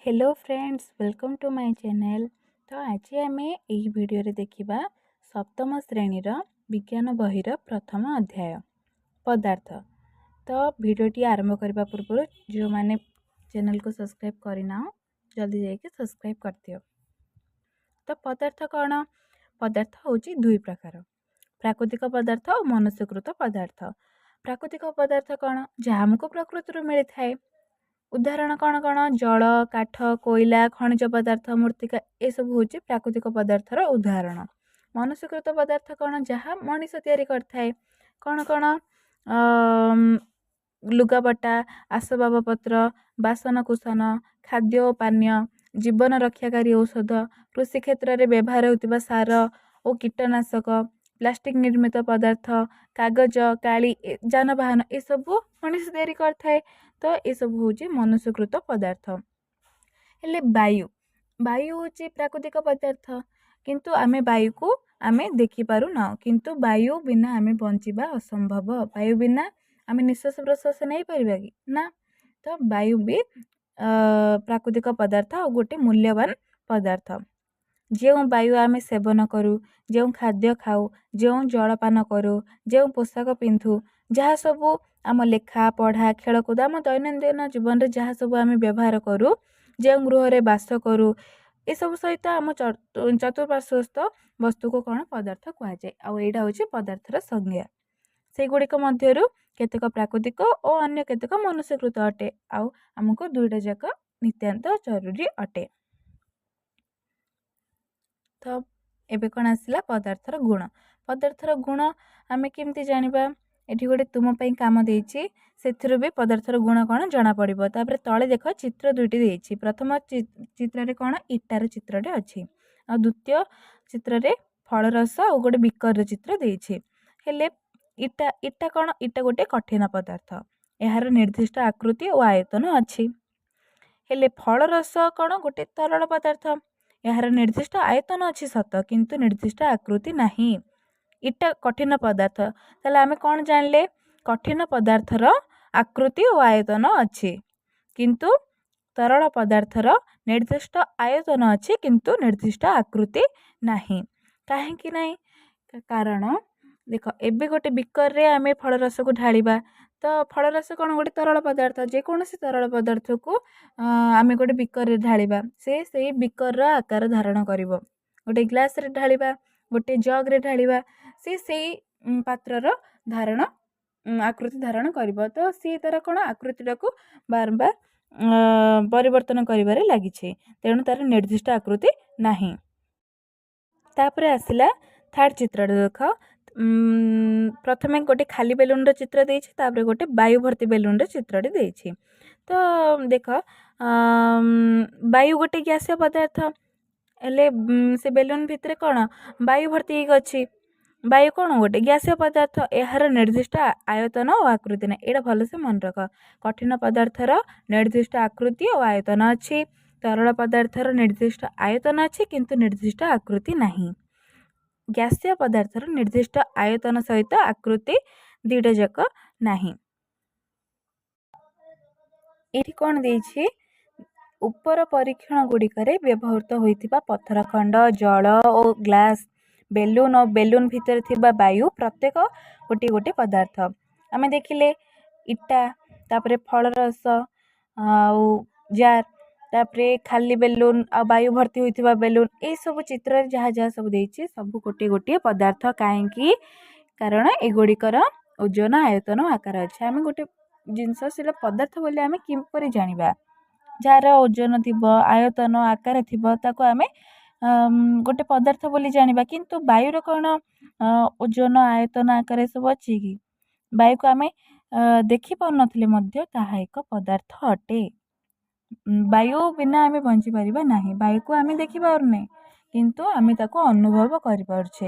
Hello friends, welcome to my channel. ତ ଆଜି ଆମେ ଏହି ଭିଡ଼ିଓରେ ଦେଖିବା ସପ୍ତମ ଶ୍ରେଣୀର ବିଜ୍ଞାନ ବହିର ପ୍ରଥମ ଅଧ୍ୟାୟ ପଦାର୍ଥ। ତ ଭିଡ଼ିଓଟି ଆରମ୍ଭ କରିବା ପୂର୍ବରୁ ଯେଉଁମାନେ ଚ୍ୟାନେଲକୁ ସବସ୍କ୍ରାଇବ୍ କରିନାହ, ଜଲ୍ଦି ଯାଇକି ସବସ୍କ୍ରାଇବ୍ କରିଦିଅ। ତ ପଦାର୍ଥ କ'ଣ? ପଦାର୍ଥ ହେଉଛି ଦୁଇ ପ୍ରକାର, ପ୍ରାକୃତିକ ପଦାର୍ଥ ଓ ମନୁଷ୍ୟକୃତ ପଦାର୍ଥ। ପ୍ରାକୃତିକ ପଦାର୍ଥ କ'ଣ? ଯାହା ଆମକୁ ପ୍ରକୃତିରୁ ମିଳିଥାଏ। ଉଦାହରଣ କ'ଣ କ'ଣ? ଜଳ, କାଠ, କୋଇଲା, ଖଣିଜ ପଦାର୍ଥ, ମୃତ୍ତିକା, ଏସବୁ ହେଉଛି ପ୍ରାକୃତିକ ପଦାର୍ଥର ଉଦାହରଣ। ମନୁଷ୍ୟକୃତ ପଦାର୍ଥ କ'ଣ? ଯାହା ମଣିଷ ତିଆରି କରିଥାଏ। କ'ଣ କ'ଣ? ଲୁଗାପଟା, ଆସବାବପତ୍ର, ବାସନକୁସନ, ଖାଦ୍ୟ ଓ ପାନୀୟ, ଜୀବନ ରକ୍ଷାକାରୀ ଔଷଧ, କୃଷି କ୍ଷେତ୍ରରେ ବ୍ୟବହାର ହେଉଥିବା ସାର ଓ କୀଟନାଶକ, ପ୍ଲାଷ୍ଟିକ୍ ନିର୍ମିତ ପଦାର୍ଥ, କାଗଜ, କାଳି, ଯାନବାହନ, ଏସବୁ ମଣିଷ ତିଆରି କରିଥାଏ। ତ ଏସବୁ ହେଉଛି ମନୁଷ୍ୟକୃତ ପଦାର୍ଥ। ହେଲେ ବାୟୁ ହେଉଛି ପ୍ରାକୃତିକ ପଦାର୍ଥ, କିନ୍ତୁ ଆମେ ବାୟୁକୁ ଆମେ ଦେଖିପାରୁନାହୁଁ। କିନ୍ତୁ ବାୟୁ ବିନା ଆମେ ବଞ୍ଚିବା ଅସମ୍ଭବ। ବାୟୁ ବିନା ଆମେ ନିଶ୍ୱାସ ପ୍ରଶ୍ୱାସ ନେଇପାରିବା କି ନା? ତ ବାୟୁ ବି ପ୍ରାକୃତିକ ପଦାର୍ଥ ଆଉ ଗୋଟେ ମୂଲ୍ୟବାନ ପଦାର୍ଥ। ଯେଉଁ ବାୟୁ ଆମେ ସେବନ କରୁ, ଯେଉଁ ଖାଦ୍ୟ ଖାଉ, ଯେଉଁ ଜଳପାନ କରୁ, ଯେଉଁ ପୋଷାକ ପିନ୍ଧୁ, ଯାହା ସବୁ ଆମ ଲେଖା ପଢ଼ା, ଖେଳକୁଦ, ଆମ ଦୈନନ୍ଦିନ ଜୀବନରେ ଯାହା ସବୁ ଆମେ ବ୍ୟବହାର କରୁ, ଯେଉଁ ଗୃହରେ ବାସ କରୁ, ଏସବୁ ସହିତ ଆମ ଚତୁଃପାର୍ଶ୍ୱସ୍ଥ ବସ୍ତୁକୁ କ'ଣ ପଦାର୍ଥ କୁହାଯାଏ। ଆଉ ଏଇଟା ହେଉଛି ପଦାର୍ଥର ସଂଜ୍ଞା। ସେଗୁଡ଼ିକ ମଧ୍ୟରୁ କେତେକ ପ୍ରାକୃତିକ ଓ ଅନ୍ୟ କେତେକ ମନୁଷ୍ୟକୃତ ଅଟେ, ଆଉ ଆମକୁ ଦୁଇଟା ଯାକ ନିତ୍ୟାନ୍ତ ଜରୁରୀ ଅଟେ। ତ ଏବେ କ'ଣ ଆସିଲା? ପଦାର୍ଥର ଗୁଣ। ପଦାର୍ଥର ଗୁଣ ଆମେ କେମିତି ଜାଣିବା? ଏଠି ଗୋଟେ ତୁମ ପାଇଁ କାମ ଦେଇଛି, ସେଥିରୁ ବି ପଦାର୍ଥର ଗୁଣ କ'ଣ ଜଣାପଡ଼ିବ। ତାପରେ ତଳେ ଦେଖ, ଚିତ୍ର ଦୁଇଟି ଦେଇଛି। ପ୍ରଥମ ଚିତ୍ରରେ କ'ଣ? ଇଟାର ଚିତ୍ରଟେ ଅଛି, ଆଉ ଦ୍ୱିତୀୟ ଚିତ୍ରରେ ଫଳରସ ଆଉ ଗୋଟେ ବିକରର ଚିତ୍ର ଦେଇଛି। ହେଲେ ଇଟା କ'ଣ? ଇଟା ଗୋଟେ କଠିନ ପଦାର୍ଥ, ଏହାର ନିର୍ଦ୍ଦିଷ୍ଟ ଆକୃତି ଓ ଆୟତନ ଅଛି। ହେଲେ ଫଳରସ କ'ଣ? ଗୋଟେ ତରଳ ପଦାର୍ଥ, ଏହାର ନିର୍ଦ୍ଦିଷ୍ଟ ଆୟତନ ଅଛି ସତ, କିନ୍ତୁ ନିର୍ଦ୍ଦିଷ୍ଟ ଆକୃତି ନାହିଁ। ଇଟା କଠିନ ପଦାର୍ଥ, ତାହେଲେ ଆମେ କ'ଣ ଜାଣିଲେ? କଠିନ ପଦାର୍ଥର ଆକୃତି ଓ ଆୟତନ ଅଛି, କିନ୍ତୁ ତରଳ ପଦାର୍ଥର ନିର୍ଦ୍ଦିଷ୍ଟ ଆୟତନ ଅଛି କିନ୍ତୁ ନିର୍ଦ୍ଦିଷ୍ଟ ଆକୃତି ନାହିଁ। କାହିଁକି ନାହିଁ? କାରଣ ଦେଖ, ଏବେ ଗୋଟେ ବିକରରେ ଆମେ ଫଳରସକୁ ଢାଳିବା, ତ ଫଳରସ କ'ଣ? ଗୋଟେ ତରଳ ପଦାର୍ଥ। ଯେକୌଣସି ତରଳ ପଦାର୍ଥକୁ ଆମେ ଗୋଟେ ବିକରରେ ଢାଳିବା, ସେ ସେଇ ବିକରର ଆକାର ଧାରଣ କରିବ। ଗୋଟେ ଗ୍ଲାସରେ ଢାଳିବା, ଗୋଟେ ଜଗ୍ରେ ଢାଳିବା, ସେ ସେଇ ପାତ୍ରର ଧାରଣ ଆକୃତି ଧାରଣ କରିବ। ତ ସିଏ ତା'ର କ'ଣ ଆକୃତିଟାକୁ ବାରମ୍ବାର ପରିବର୍ତ୍ତନ କରିବାରେ ଲାଗିଛି, ତେଣୁ ତା'ର ନିର୍ଦ୍ଦିଷ୍ଟ ଆକୃତି ନାହିଁ। ତାପରେ ଆସିଲା ଥାର୍ଡ଼ ଚିତ୍ରଟା ଦେଖ। ପ୍ରଥମେ ଗୋଟେ ଖାଲି ବେଲୁନର ଚିତ୍ର ଦେଇଛି, ତାପରେ ଗୋଟେ ବାୟୁ ଭର୍ତ୍ତି ବେଲୁନର ଚିତ୍ରଟି ଦେଇଛି। ତ ଦେଖ, ବାୟୁ ଗୋଟେ ଗ୍ୟାସୀୟ ପଦାର୍ଥ, ହେଲେ ସେ ବେଲୁନ ଭିତରେ କ'ଣ ବାୟୁ ଭର୍ତ୍ତି ହେଇକି ଅଛି। ବାୟୁ କ'ଣ? ଗୋଟେ ଗ୍ୟାସୀୟ ପଦାର୍ଥ, ଏହାର ନିର୍ଦ୍ଦିଷ୍ଟ ଆୟତନ ଓ ଆକୃତି ନାହିଁ। ଏଇଟା ଭଲସେ ମନେ ରଖ। କଠିନ ପଦାର୍ଥର ନିର୍ଦ୍ଦିଷ୍ଟ ଆକୃତି ଓ ଆୟତନ ଅଛି, ତରଳ ପଦାର୍ଥର ନିର୍ଦ୍ଦିଷ୍ଟ ଆୟତନ ଅଛି କିନ୍ତୁ ନିର୍ଦ୍ଦିଷ୍ଟ ଆକୃତି ନାହିଁ, ଗ୍ୟାସୀୟ ପଦାର୍ଥର ନିର୍ଦ୍ଦିଷ୍ଟ ଆୟତନ ସହିତ ଆକୃତି ଦୁଇଟା ଯାକ ନାହିଁ। ଏଇଠି କ'ଣ ଦେଇଛି? ଉପର ପରୀକ୍ଷଣ ଗୁଡ଼ିକରେ ବ୍ୟବହୃତ ହୋଇଥିବା ପଥର ଖଣ୍ଡ, ଜଳ ଓ ଗ୍ଲାସ୍, ବେଲୁନ ଓ ବେଲୁନ ଭିତରେ ଥିବା ବାୟୁ ପ୍ରତ୍ୟେକ ଗୋଟିଏ ଗୋଟିଏ ପଦାର୍ଥ। ଆମେ ଦେଖିଲେ ଇଟା, ତାପରେ ଫଳରସ ଆଉ ଜାର୍, ତାପରେ ଖାଲି ବେଲୁନ ଆଉ ବାୟୁ ଭର୍ତ୍ତି ହୋଇଥିବା ବେଲୁନ, ଏଇସବୁ ଚିତ୍ରରେ ଯାହା ଯାହା ସବୁ ଦେଇଛି ସବୁ ଗୋଟିଏ ଗୋଟିଏ ପଦାର୍ଥ। କାହିଁକି? କାରଣ ଏଗୁଡ଼ିକର ଓଜନ, ଆୟତନ, ଆକାର ଅଛି। ଆମେ ଗୋଟେ ଜିନିଷ ସେଇଟା ପଦାର୍ଥ ବୋଲି ଆମେ କିପରି ଜାଣିବା? ଯାହାର ଓଜନ ଥିବ, ଆୟତନ, ଆକାର ଥିବ, ତାକୁ ଆମେ ଗୋଟେ ପଦାର୍ଥ ବୋଲି ଜାଣିବା। କିନ୍ତୁ ବାୟୁର କ'ଣ ଓଜନ, ଆୟତନ, ଆକାର ଏସବୁ ଅଛି କି? ବାୟୁକୁ ଆମେ ଦେଖିପାରୁନଥିଲେ ମଧ୍ୟ ତାହା ଏକ ପଦାର୍ଥ ଅଟେ। ବାୟୁ ବିନା ଆମେ ବଞ୍ଚିପାରିବା ନାହିଁ। ବାୟୁକୁ ଆମେ ଦେଖିପାରୁନେ, କିନ୍ତୁ ଆମେ ତାକୁ ଅନୁଭବ କରିପାରୁଛେ।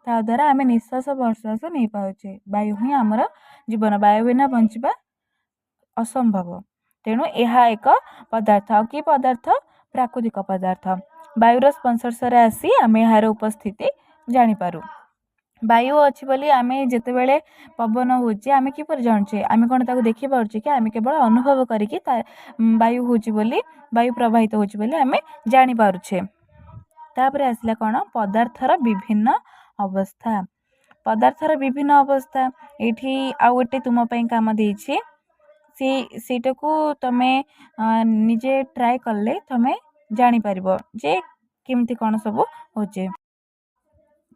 ତା ଦ୍ୱାରା ଆମେ ନିଶ୍ୱାସ ପ୍ରଶ୍ୱାସ ନେଇପାରୁଛେ। ବାୟୁ ହିଁ ଆମର ଜୀବନ। ବାୟୁ ବିନା ବଞ୍ଚିବା ଅସମ୍ଭବ। ତେଣୁ ଏହା ଏକ ପଦାର୍ଥ। ଆଉ କି ପଦାର୍ଥ? ପ୍ରାକୃତିକ ପଦାର୍ଥ। ବାୟୁର ସଂସ୍ପର୍ଶରେ ଆସି ଆମେ ଏହାର ଉପସ୍ଥିତି ଜାଣିପାରୁ। ବାୟୁ ଅଛି ବୋଲି ଆମେ ଯେତେବେଳେ ପବନ ହେଉଛି ଆମେ କିପରି ଜାଣୁଛେ? ଆମେ କ'ଣ ତାକୁ ଦେଖିପାରୁଛେ କି? ଆମେ କେବଳ ଅନୁଭବ କରିକି ତା ବାୟୁ ହେଉଛି ବୋଲି, ବାୟୁ ପ୍ରବାହିତ ହେଉଛି ବୋଲି ଆମେ ଜାଣିପାରୁଛେ। ତାପରେ ଆସିଲା କ'ଣ? ପଦାର୍ଥର ବିଭିନ୍ନ ଅବସ୍ଥା। ପଦାର୍ଥର ବିଭିନ୍ନ ଅବସ୍ଥା, ଏଇଠି ଆଉ ଗୋଟେ ତୁମ ପାଇଁ କାମ ଦେଇଛି। ସେ ସେଇଟାକୁ ତୁମେ ନିଜେ ଟ୍ରାଏ କଲେ ତୁମେ ଜାଣିପାରିବ ଯେ କେମିତି କ'ଣ ସବୁ ହେଉଛି।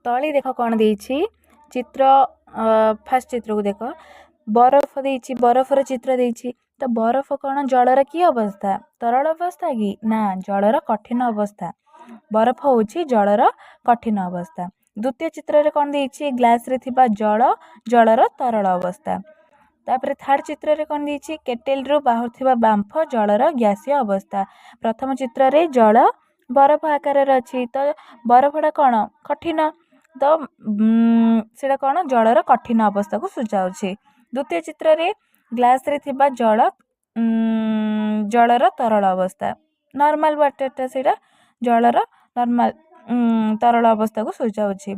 ତଳେ ଦେଖ କ'ଣ ଦେଇଛି ଚିତ୍ର। ଫାର୍ଷ୍ଟ ଚିତ୍ରକୁ ଦେଖ, ବରଫ ଦେଇଛି, ବରଫର ଚିତ୍ର ଦେଇଛି। ତ ବରଫ କ'ଣ ଜଳର କି ଅବସ୍ଥା? ତରଳ ଅବସ୍ଥା କି ନା, ଜଳର କଠିନ ଅବସ୍ଥା। ବରଫ ହେଉଛି ଜଳର କଠିନ ଅବସ୍ଥା। ଦ୍ୱିତୀୟ ଚିତ୍ରରେ କ'ଣ ଦେଇଛି? ଗ୍ଲାସ୍ରେ ଥିବା ଜଳ ଜଳର ତରଳ ଅବସ୍ଥା। ତାପରେ ଥାର୍ଡ଼ ଚିତ୍ରରେ କ'ଣ ଦେଇଛି? କେଟେଲରୁ ବାହାରୁଥିବା ବାମ୍ଫ ଜଳର ଗ୍ୟାସୀୟ ଅବସ୍ଥା। ପ୍ରଥମ ଚିତ୍ରରେ ଜଳ ବରଫ ଆକାରରେ ଅଛି, ତ ବରଫଟା କ'ଣ? କଠିନ। ତ ସେଇଟା କ'ଣ? ଜଳର କଠିନ ଅବସ୍ଥାକୁ ସୂଚାଉଛି। ଦ୍ୱିତୀୟ ଚିତ୍ରରେ ଗ୍ଲାସ୍ରେ ଥିବା ଜଳ ଜଳର ତରଳ ଅବସ୍ଥା, ନର୍ମାଲ୍ ୱାଟର୍ଟା, ସେଇଟା ଜଳର ନର୍ମାଲ୍ ତରଳ ଅବସ୍ଥାକୁ ସୂଚାଉଛି।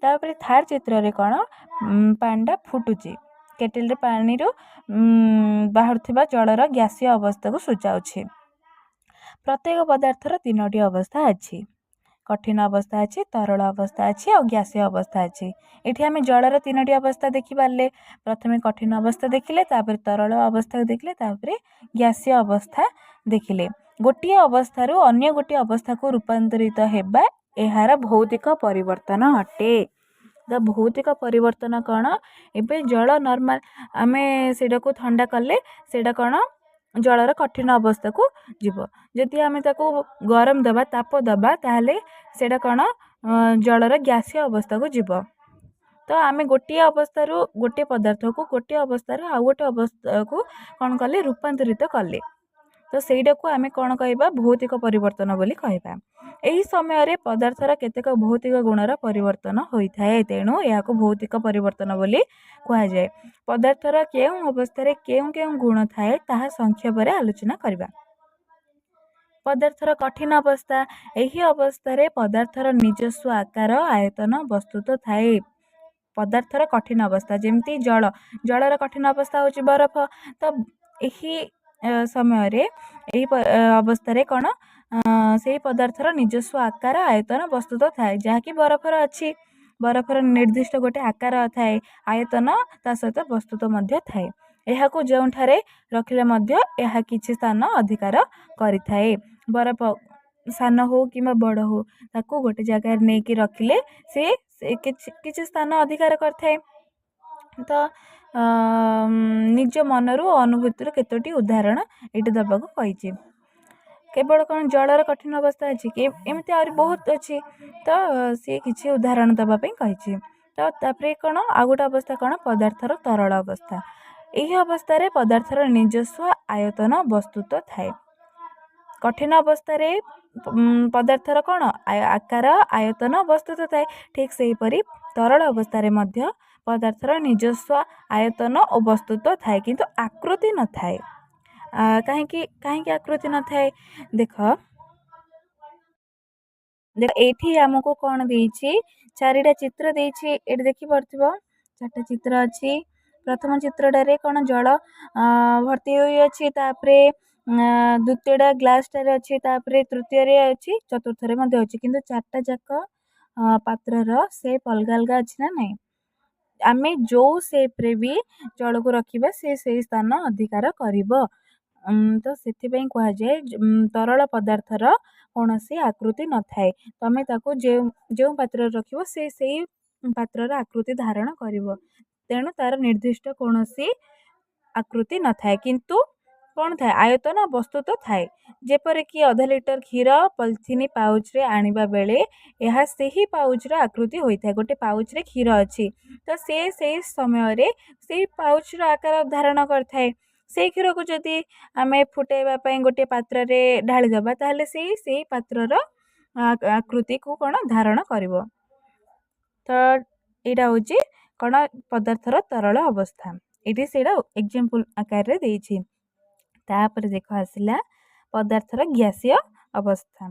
ତାପରେ ଥାର୍ଡ଼ ଚିତ୍ରରେ କ'ଣ? ପାଣିଟା ଫୁଟୁଛି, କେଟେଲରେ ପାଣିରୁ ବାହାରୁଥିବା ଜଳର ଗ୍ୟାସୀୟ ଅବସ୍ଥାକୁ ସୂଚାଉଛି। ପ୍ରତ୍ୟେକ ପଦାର୍ଥର ତିନୋଟି ଅବସ୍ଥା ଅଛି। କଠିନ ଅବସ୍ଥା ଅଛି, ତରଳ ଅବସ୍ଥା ଅଛି ଆଉ ଗ୍ୟାସୀୟ ଅବସ୍ଥା ଅଛି। ଏଠି ଆମେ ଜଳର ତିନୋଟି ଅବସ୍ଥା ଦେଖିପାରିଲେ। ପ୍ରଥମେ କଠିନ ଅବସ୍ଥା ଦେଖିଲେ, ତାପରେ ତରଳ ଅବସ୍ଥାକୁ ଦେଖିଲେ, ତାପରେ ଗ୍ୟାସୀୟ ଅବସ୍ଥା ଦେଖିଲେ। ଗୋଟିଏ ଅବସ୍ଥାରୁ ଅନ୍ୟ ଗୋଟିଏ ଅବସ୍ଥାକୁ ରୂପାନ୍ତରିତ ହେବା ଏହାର ଭୌତିକ ପରିବର୍ତ୍ତନ ଅଟେ। ତ ଭୌତିକ ପରିବର୍ତ୍ତନ କ'ଣ? ଏବେ ଜଳ ନର୍ମାଲ୍, ଆମେ ସେଇଟାକୁ ଥଣ୍ଡା କଲେ ସେଇଟା କ'ଣ? ଜଳର କଠିନ ଅବସ୍ଥାକୁ ଯିବ। ଯଦି ଆମେ ତାକୁ ଗରମ ଦେବା, ତାପ ଦେବା, ତାହେଲେ ସେଇଟା କ'ଣ? ଜଳର ଗ୍ୟାସୀୟ ଅବସ୍ଥାକୁ ଯିବ। ତ ଆମେ ଗୋଟିଏ ଅବସ୍ଥାରୁ, ଗୋଟିଏ ପଦାର୍ଥକୁ ଗୋଟିଏ ଅବସ୍ଥାରୁ ଆଉ ଗୋଟେ ଅବସ୍ଥାକୁ କ'ଣ କଲେ? ରୂପାନ୍ତରିତ କଲେ। ତ ସେଇଟାକୁ ଆମେ କ'ଣ କହିବା? ଭୌତିକ ପରିବର୍ତ୍ତନ ବୋଲି କହିବା। ଏହି ସମୟରେ ପଦାର୍ଥର କେତେକ ଭୌତିକ ଗୁଣର ପରିବର୍ତ୍ତନ ହୋଇଥାଏ, ତେଣୁ ଏହାକୁ ଭୌତିକ ପରିବର୍ତ୍ତନ ବୋଲି କୁହାଯାଏ। ପଦାର୍ଥର କେଉଁ ଅବସ୍ଥାରେ କେଉଁ କେଉଁ ଗୁଣ ଥାଏ ତାହା ସଂକ୍ଷେପରେ ଆଲୋଚନା କରିବା। ପଦାର୍ଥର କଠିନ ଅବସ୍ଥା। ଏହି ଅବସ୍ଥାରେ ପଦାର୍ଥର ନିଜସ୍ୱ ଆକାର, ଆୟତନ, ବସ୍ତୁତ୍ୱ ଥାଏ। ପଦାର୍ଥର କଠିନ ଅବସ୍ଥା ଯେମିତି ଜଳ, ଜଳର କଠିନ ଅବସ୍ଥା ହେଉଛି ବରଫ। ତ ଏହି ସମୟରେ, ଏହି ଅବସ୍ଥାରେ କ'ଣ? ସେହି ପଦାର୍ଥର ନିଜସ୍ୱ ଆକାର, ଆୟତନ, ବସ୍ତୁତ୍ୱ ଥାଏ, ଯାହାକି ବରଫର ଅଛି। ବରଫର ନିର୍ଦ୍ଦିଷ୍ଟ ଗୋଟେ ଆକାର ଥାଏ, ଆୟତନ, ତା ସହିତ ବସ୍ତୁତ୍ୱ ମଧ୍ୟ ଥାଏ। ଏହାକୁ ଯେଉଁଠାରେ ରଖିଲେ ମଧ୍ୟ ଏହା କିଛି ସ୍ଥାନ ଅଧିକାର କରିଥାଏ। ବରଫ ସାନ ହଉ କିମ୍ବା ବଡ଼ ହଉ, ତାକୁ ଗୋଟେ ଜାଗାରେ ନେଇକି ରଖିଲେ ସେ କିଛି କିଛି ସ୍ଥାନ ଅଧିକାର କରିଥାଏ। ତ ନିଜ ମନରୁ ଅନୁଭୂତିରୁ କେତୋଟି ଉଦାହରଣ ଏଇଠି ଦେବାକୁ କହିଛି। କେବଳ କ'ଣ ଜଳର କଠିନ ଅବସ୍ଥା ଅଛି କି? ଏମିତି ଆହୁରି ବହୁତ ଅଛି। ତ ସିଏ କିଛି ଉଦାହରଣ ଦେବା ପାଇଁ କହିଛି। ତ ତାପରେ କ'ଣ ଆଉ ଗୋଟେ ଅବସ୍ଥା କ'ଣ? ପଦାର୍ଥର ତରଳ ଅବସ୍ଥା। ଏହି ଅବସ୍ଥାରେ ପଦାର୍ଥର ନିଜସ୍ୱ ଆୟତନ, ବସ୍ତୁତ୍ୱ ଥାଏ। କଠିନ ଅବସ୍ଥାରେ ପଦାର୍ଥର କ'ଣ? ଆକାର, ଆୟତନ, ବସ୍ତୁତ୍ୱ ଥାଏ। ଠିକ୍ ସେହିପରି ତରଳ ଅବସ୍ଥାରେ ମଧ୍ୟ ପଦାର୍ଥର ନିଜସ୍ୱ ଆୟତନ ଓ ବସ୍ତୁତ୍ୱ ଥାଏ, କିନ୍ତୁ ଆକୃତି ନଥାଏ। କାହିଁକି? କାହିଁକି ଆକୃତି ନଥାଏ? ଦେଖ ଦେଖ, ଏଇଠି ଆମକୁ କ'ଣ ଦେଇଛି? ଚାରିଟା ଚିତ୍ର ଦେଇଛି। ଏଇଠି ଦେଖିପାରୁଥିବ, ଚାରିଟା ଚିତ୍ର ଅଛି। ପ୍ରଥମ ଚିତ୍ରଟାରେ କ'ଣ? ଜଳ ଭର୍ତ୍ତି ହୋଇଅଛି। ତାପରେ ଦ୍ୱିତୀୟଟା ଗ୍ଲାସ୍ଟାରେ ଅଛି, ତାପରେ ତୃତୀୟରେ ଅଛି, ଚତୁର୍ଥରେ ମଧ୍ୟ ଅଛି। କିନ୍ତୁ ଚାରିଟା ଯାକ ପାତ୍ରର ସେପ୍ ଅଲଗା ଅଲଗା ଅଛି ନା ନାହିଁ? ଆମେ ଯେଉଁ ସେପ୍ରେ ବି ଜଳକୁ ରଖିବା, ସେ ସେଇ ସ୍ଥାନ ଅଧିକାର କରିବ। ତ ସେଥିପାଇଁ କୁହାଯାଏ ତରଳ ପଦାର୍ଥର କୌଣସି ଆକୃତି ନଥାଏ। ତମେ ତାକୁ ଯେଉଁ ଯେଉଁ ପାତ୍ରରେ ରଖିବ, ସେ ସେଇ ପାତ୍ରର ଆକୃତି ଧାରଣ କରିବ। ତେଣୁ ତା'ର ନିର୍ଦ୍ଦିଷ୍ଟ କୌଣସି ଆକୃତି ନଥାଏ, କିନ୍ତୁ କ'ଣ ଥାଏ? ଆୟତନ, ବସ୍ତୁତ୍ୱ ଥାଏ। ଯେପରିକି ଅଧ ଲିଟର କ୍ଷୀର ପଲିଥିନ୍ ପାଉଚ୍ରେ ଆଣିବା ବେଳେ ଏହା ସେହି ପାଉଚ୍ର ଆକୃତି ହୋଇଥାଏ। ଗୋଟେ ପାଉଚ୍ରେ କ୍ଷୀର ଅଛି, ତ ସେ ସେଇ ସମୟରେ ସେଇ ପାଉଚ୍ର ଆକାର ଧାରଣ କରିଥାଏ। ସେଇ କ୍ଷୀରକୁ ଯଦି ଆମେ ଫୁଟାଇବା ପାଇଁ ଗୋଟିଏ ପାତ୍ରରେ ଢାଳିଦେବା, ତାହେଲେ ସେଇ ସେଇ ପାତ୍ରର ଆକୃତିକୁ କ'ଣ ଧାରଣ କରିବ। ତ ଏଇଟା ହେଉଛି କ'ଣ? ପଦାର୍ଥର ତରଳ ଅବସ୍ଥା। ଏଇଠି ସେଇଟା ଏକ୍ଜାମ୍ପଲ୍ ଆକାରରେ ଦେଇଛି। ତାପରେ ଦେଖ ଆସିଲା ପଦାର୍ଥର ଗ୍ୟାସୀୟ ଅବସ୍ଥା।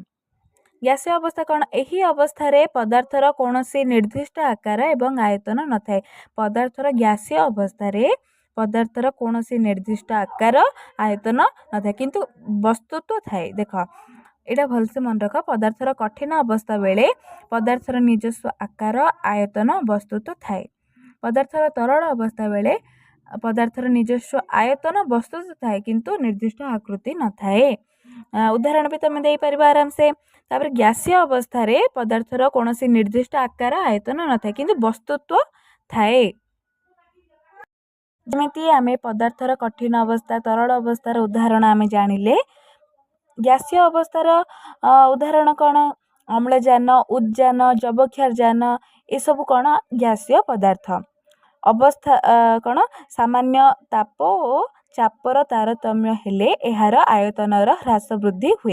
ଗ୍ୟାସୀୟ ଅବସ୍ଥା କ'ଣ? ଏହି ଅବସ୍ଥାରେ ପଦାର୍ଥର କୌଣସି ନିର୍ଦ୍ଦିଷ୍ଟ ଆକାର ଏବଂ ଆୟତନ ନଥାଏ। ପଦାର୍ଥର ଗ୍ୟାସୀୟ ଅବସ୍ଥାରେ ପଦାର୍ଥର କୌଣସି ନିର୍ଦ୍ଦିଷ୍ଟ ଆକାର ଆୟତନ ନଥାଏ, କିନ୍ତୁ ବସ୍ତୁତ୍ୱ ଥାଏ। ଦେଖ, ଏଇଟା ଭଲସେ ମନେ ରଖ। ପଦାର୍ଥର କଠିନ ଅବସ୍ଥା ବେଳେ ପଦାର୍ଥର ନିଜସ୍ୱ ଆକାର, ଆୟତନ, ବସ୍ତୁତ୍ୱ ଥାଏ। ପଦାର୍ଥର ତରଳ ଅବସ୍ଥା ବେଳେ ପଦାର୍ଥର ନିଜସ୍ୱ ଆୟତନ, ବସ୍ତୁତ୍ୱ ଥାଏ, କିନ୍ତୁ ନିର୍ଦ୍ଦିଷ୍ଟ ଆକୃତି ନଥାଏ। ଉଦାହରଣ ବି ତୁମେ ଦେଇପାରିବ ଆରାମସେ। ତାପରେ ଗ୍ୟାସୀୟ ଅବସ୍ଥାରେ ପଦାର୍ଥର କୌଣସି ନିର୍ଦ୍ଦିଷ୍ଟ ଆକାର ଆୟତନ ନଥାଏ, କିନ୍ତୁ ବସ୍ତୁତ୍ୱ ଥାଏ। ଯେମିତି ଆମେ ପଦାର୍ଥର କଠିନ ଅବସ୍ଥା, ତରଳ ଅବସ୍ଥାର ଉଦାହରଣ ଆମେ ଜାଣିଲେ, ଗ୍ୟାସୀୟ ଅବସ୍ଥାର ଉଦାହରଣ କ'ଣ? ଅମ୍ଳଜାନ, ଉଦଜାନ, ଯବକ୍ଷାରଜାନ, ଏସବୁ କ'ଣ? ଗ୍ୟାସୀୟ ପଦାର୍ଥ। ଅବସ୍ଥା କ'ଣ? ସାମାନ୍ୟ ତାପ ଓ ଚାପର ତାରତମ୍ୟ ହେଲେ ଏହାର ଆୟତନର ହ୍ରାସ ବୃଦ୍ଧି ହୁଏ।